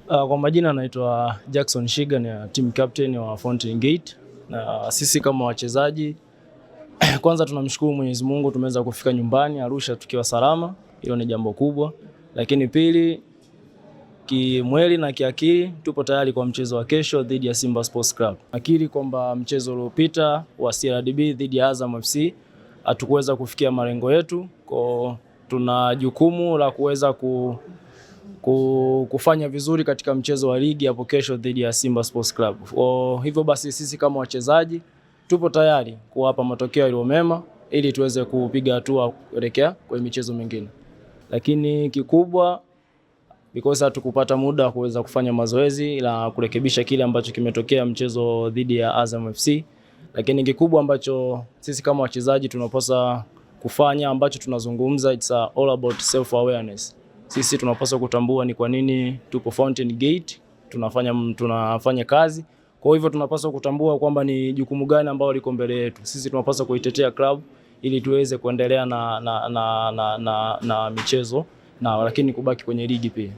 Kwa majina naitwa Jackson Shiga, ni team captain wa Fountain Gate, na sisi kama wachezaji kwanza tunamshukuru Mwenyezi Mungu tumeweza kufika nyumbani Arusha tukiwa salama, hilo ni jambo kubwa, lakini pili, kimwili na kiakili tupo tayari kwa mchezo wa kesho dhidi ya Simba Sports Club. Akili kwamba mchezo uliopita wa CRDB dhidi ya Azam FC hatukuweza kufikia malengo yetu, kwa tuna jukumu la kuweza kufanya vizuri katika mchezo wa ligi hapo kesho dhidi ya Simba Sports Club. Kwa hivyo basi sisi kama wachezaji tupo tayari kuwapa matokeo yaliyo mema ili tuweze kupiga hatua kuelekea kwenye michezo mingine, lakini kikubwa, because hatukupata muda wa kuweza kufanya mazoezi la kurekebisha kile ambacho kimetokea mchezo dhidi ya Azam FC, lakini kikubwa ambacho sisi kama wachezaji tunapaswa kufanya, ambacho tunazungumza, it's all about self awareness. Sisi tunapaswa kutambua ni kwa nini tupo Fountain Gate tunafanya kazi. Kwa hivyo tunapaswa kutambua kwamba ni jukumu gani ambalo liko mbele yetu. Sisi tunapaswa kuitetea club ili tuweze kuendelea na michezo na lakini kubaki kwenye ligi pia.